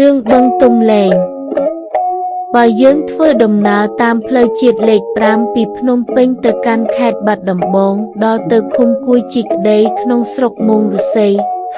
រឿងបឹងទំលែងបើយើងធ្វើដំណើរតាមផ្លូវជាតិលេខ5ពីភ្នំពេញទៅកាន់ខេត្តបាត់ដំបងដល់ទៅឃុំគួយជីក្តីក្នុងស្រុកមោងឫស្សី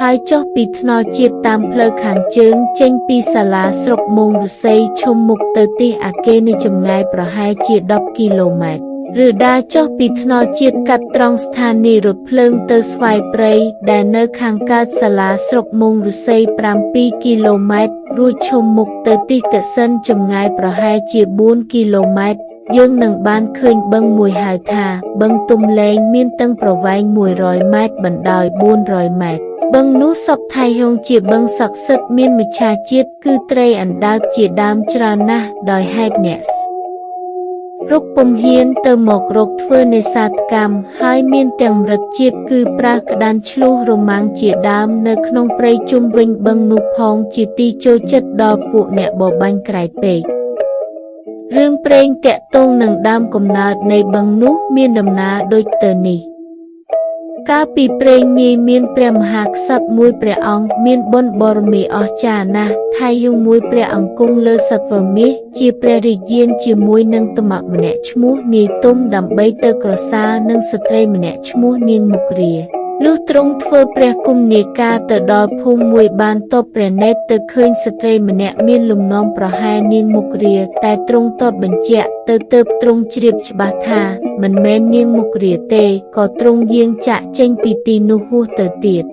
ហើយចុះពីថ្នល់ជាតិតាមផ្លូវខាងជើងចេញពីសាលាស្រុកមោងឫស្សីឈុំមុខទៅទិសអាគារនេះចម្ងាយប្រហែលជា10គីឡូម៉ែត្រឬដើរចុះពីថ្នល់ជាតិកាត់ត្រង់ស្ថានីយ៍រថភ្លើងទៅស្វាយព្រៃដែលនៅខាងកើតសាលាស្រុកមោងឫស្សី7គីឡូម៉ែត្ររួចឈុំមុខទៅទិសតសិនចម្ងាយប្រហែលជា4គីឡូម៉ែត្រយើងនឹងបានឃើញបឹងមួយហៅថាបឹងទំលែងមានទាំងប្រវែង100ម៉ែត្របណ្ដោយ400ម៉ែត្របឹងនោះសពថៃហុងជាបឹងស័ក្តិសិទ្ធិមានមច្ឆាជាតិគឺត្រីអណ្ដើកជាដើមច្រើនណាស់ដោយហេតុអ្នករុកពុំហ៊ានទៅមករកធ្វើនេសាទកម្មហើយមានទាំងមរឹកជាតិគឺប្រើក្តានឆ្លោះរមាំងជាដើមនៅក្នុងព្រៃជុំវិញបឹងនោះផងជាទីចូលចិត្តដល់ពួកអ្នកបរបាញ់ក្រៃពេករឿងព្រេងតាក់ទងនឹងដើមកំណើតនៃបឹងនោះមានដំណើរដូចទៅនេះកាលពីព្រេងនាយមានព្រះមហាក្សត្រមួយព្រះអង្គមានបុណ្យបរមីអស្ចារ្យណាស់ថៃយងមួយព្រះអង្គគង់លើសត្វមាសជាព្រះរាជយានជាមួយនឹងត្មៈម្នាក់ឈ្មោះនាយទុំដើម្បីទៅក្រសាលនឹងស្ត្រីម្នាក់ឈ្មោះនាងមុខរាលុះទ្រង់ធ្វើព្រះគុណនាការទៅដល់ភូមិមួយបានតបព្រះនេត្រទៅឃើញស្ត្រីម្នាក់មានលំនាំប្រហែលនាងមុខរាតែទ្រង់តបបញ្ជាក់ទៅទើបទ្រង់ជ្រាបច្បាស់ថាមិនមែននាងមុខរាទេក៏ទ្រង់យាងចាក់ចេញពីទីនោះហួសទៅទៀត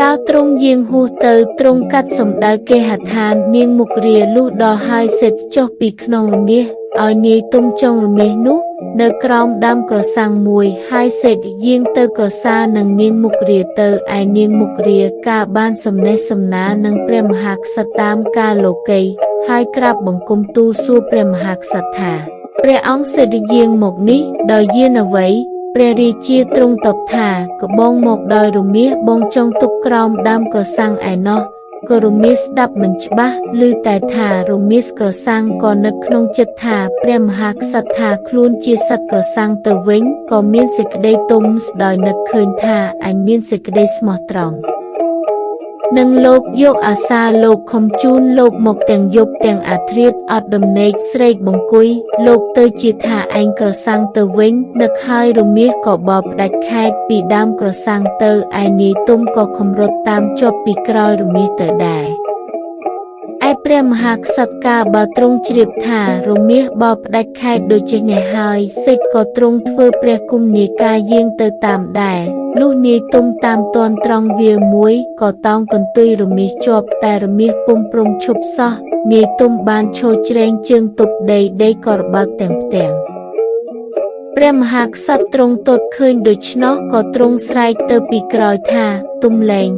កាលទ្រង់យាងហួសទៅទ្រង់កាត់សម្ដៅគេហដ្ឋាននាងមុខរាលុះដល់ហើយសេដ្ឋចុះពីក្នុងរមាសឲ្យនាយទុំចុងរមាសនោះនៅក្រោមដើមក្រសាំងមួយហើយសេដ្ឋយាងទៅក្រសានឹងនាងមុខរាទៅឯនាងមុខរាកាលបានសំណេះសំណាលនឹងព្រះមហាក្សត្រតាមការលោកីហើយក្រាបបង្គំទូលសួរព្រះមហាក្សត្រថាព្រះអង្គសេដ្ឋយាងមកនេះដោយយានអ្វីព្រះរាជាទ្រង់តបថាក៏បងមកដោយរមាសបងចង់ទុកក្រោមដើមក្រសាំងឯណោះក៏រមាសស្ដាប់មិនច្បាស់ឮតែថារមាសក្រសាំងក៏នឹកក្នុងចិត្តថាព្រះមហាក្សត្រថាខ្លួនជាសត្វក្រសាំងទៅវិញក៏មានសេចក្តីទុំស្ដោយនឹកឃើញថាអញមានសេចក្តីស្មោះត្រង់នឹងលោកយកអាសាលោកខំជូនលោកមកទាំងយប់ទាំងអាធ្រាត្រអត់ដំណេកស្រែកបង្គុយលោកទៅជាថាឯងក្រសាំងទៅវិញនឹកហើយរមាសក៏បោផ្ដាច់ខែកពីដើមក្រសាំងទៅឯនាយទុំក៏ខំរត់តាមជាប់ពីក្រោយរមាសទៅដែរឯព្រះមហាក្សត្រកាលបើទ្រង់ជ្រាបថារមាសបោផ្ដាច់ខែកដូចចេះនេះហើយសេចក៏ទ្រង់ធ្វើព្រះគុណនាការយាងទៅតាមដែរលុះនាយទុំតាមទាន់ត្រង់វាលមួយក៏តោងកន្ទុយរមាសជាប់តែរមាសពុំព្រមឈប់សោះនាយទុំបានឈរជ្រែងជើងទប់ដីដីក៏របើកទាំងផ្ទាំងព្រះមហាក្សត្រទ្រង់ទតឃើញដូច្នោះក៏ទ្រង់ស្រែកទៅពីក្រោយថាទុំលែង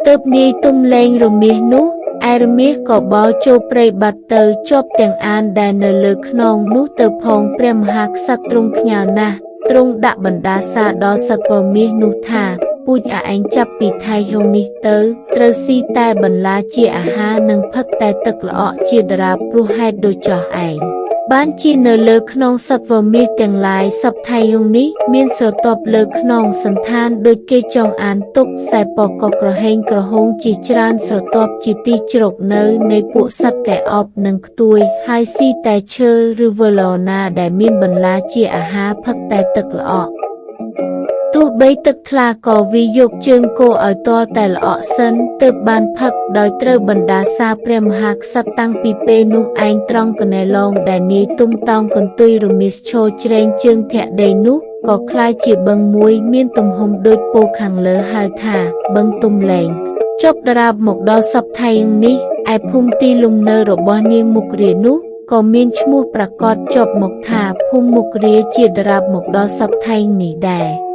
ទើបនាយទុំលែងរមាសនោះឯរមាសក៏បោចូលព្រៃបាត់ទៅជាប់ទាំងអានដែលនៅលើខ្នងនោះទៅផងព្រះមហាក្សត្រទ្រង់ខ្ញាល់ណាស់ទ្រង់ដាក់បណ្ដាសាដល់សត្វមាសនោះថាពូជឯងចាប់ពីថៃហុងនេះទៅត្រូវស៊ីតែបន្លាជាអាហារនិងផឹកតែទឹកល្អក់ជាដរាបព្រោះហេតុដូចចោះឯងបានជានៅលើខ្នងសត្វមាសទាំងឡាយសពថៃហុងនេះមានស្រទាប់លើខ្នងសន្តានដូចគេចង់អានទុកខ្សែពកក្រហែងក្រហងជាច្រើនស្រទាប់ជាទីជ្រកនៅនៃពួកសត្វកែអប់និងខ្ទួយហើយស៊ីតែឈើឬវឡណាដែលមានបន្លាជាអាហារផឹកតែទឹកល្អក់ទោះបីទឹកថ្លាក៏វាយកជើងគោឲ្យទាល់តែល្អក់សិនទើបបានផឹកដោយត្រូវបណ្ដាសាព្រះមហាក្សត្រតាំងពីពេលនោះឯងត្រង់កណែឡងដែលនាយទុំតោងកន្ទុយរមាសឈរជ្រែងជើងធាក់ដីនោះក៏ក្លាយជាបឹងមួយមានទំហំដូចពោខាងលើហៅថាបឹងទំលែងចប់ដរាបមកដល់សប្តាហ៍នេះឯភូមិទីលំនៅរបស់នាងមុខរានោះក៏មានឈ្មោះប្រកាសជាប់មកថាភូមិមុខរាជាដរាបមកដល់សប្តាហ៍នេះដែរ។